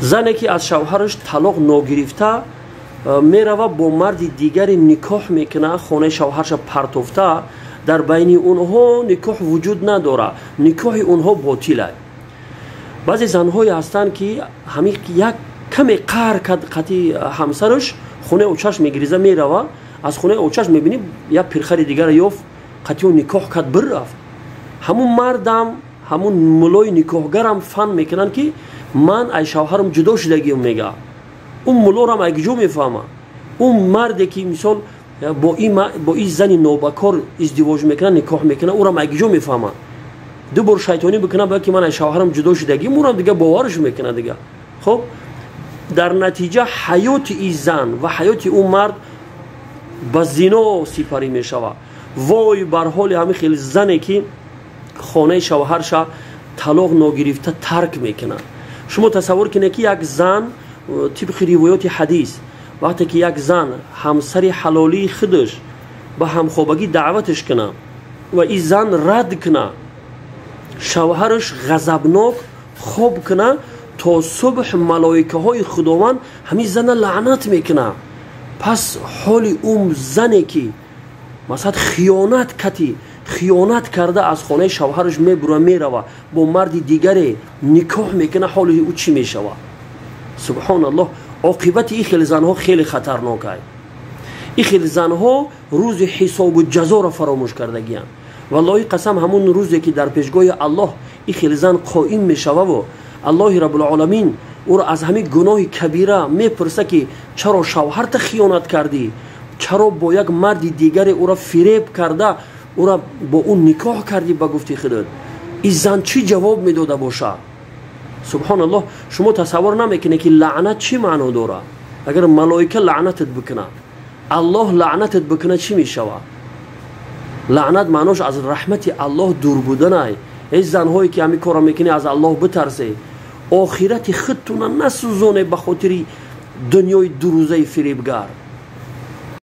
Зане ки аз шавҳараш талоқ ногирифта мерава, бо марди дигаре никоҳ мекуна, хонаи шавҳарша партофта, дар байни онҳо никоҳ вуҷуд надорад, никоҳи онҳо ботил аст. Баъзе занҳое ҳастанд, ки ҳамин як каме қаҳр кард қати ҳамсараш, хонаи очаш мегириза мерава, аз хонаи очаш мебинӣ, як пирхари дигара ёфт, қати ӯ никоҳ кард, бирафт. Ҳамун мардам, ҳамун мулои никоҳгарам фан мекунанд, ки ман ай шавҳарам ҷудо шудагиам, мега. Ӯ мулорам ай куҷо мефаҳма? Ӯ марде ки, мисол, бо ин зани нобакор издивоҷ мекунад, никоҳ мекунад, ӯрам ай куҷо мефаҳма? Ду бор шайтонӣ бикунад, бояд ки ман ай шавҳарам ҷудо шудагиам, ӯрам дига боварш мекунад дига. Хоб, дар натиҷа ҳаёти ин зан ва ҳаёти ӯ мард ба зино сипарӣ мешавад. Вой бар ҳоли ҳамин хел зане, ки хонаи шавҳарша талоқ ногирифта тарк мекунад. Шумо тасаввур кунед, ки як зан, тибқи ривоёти ҳадис, вақте ки як зан ҳамсари ҳалолии худаш ба ҳамхобагӣ даъваташ кунад ва ин зан рад кунад, шавҳараш ғазабнок хоб кунад, то субҳ малоикаҳои Худованд ҳамин зана лаънат мекунад. Пас ҳоли ӯ зане, ки масалан хиёнат кати, хиёнат карда, аз хонаи шавҳараш мебура, мерава, бо марди дигаре никоҳ мекунад, ҳоли ӯ чӣ мешавад? Субҳоналлоҳ, оқибати ин хеле занҳо хеле хатарнок ай. Ин хеле занҳо рӯзи ҳисобу ҷазоро фаромӯш кардагиянд. Валлоҳи қасам, ҳамун рӯзе ки дар пешгоҳи Аллоҳ ин хеле зан қоим мешававу Аллоҳи Рабулоламин ӯро аз ҳамин гуноҳи кабира мепурса, ки чаро шавҳарта хиёнат кардӣ, чаро бо як марди дигаре ӯро фиреб карда, ӯро бо ӯ никоҳ кардӣ, ба гуфти худат, ин зан чӣ ҷавоб медода бошад? Субҳоналлоҳ, шумо тасаввур намекунед, ки лаънат чӣ маъно дорад. Агар малоика лаънатат бикунад, Аллоҳ лаънатат бикунад, чӣ мешавад? Лаънат маънош аз раҳмати Аллоҳ дур буданай. Эй занҳое, ки ҳамин корро мекунӣ, аз Аллоҳ битарсе, охирати худтуна насӯзоне ба хотири дунёи дурӯзаи фиребгар.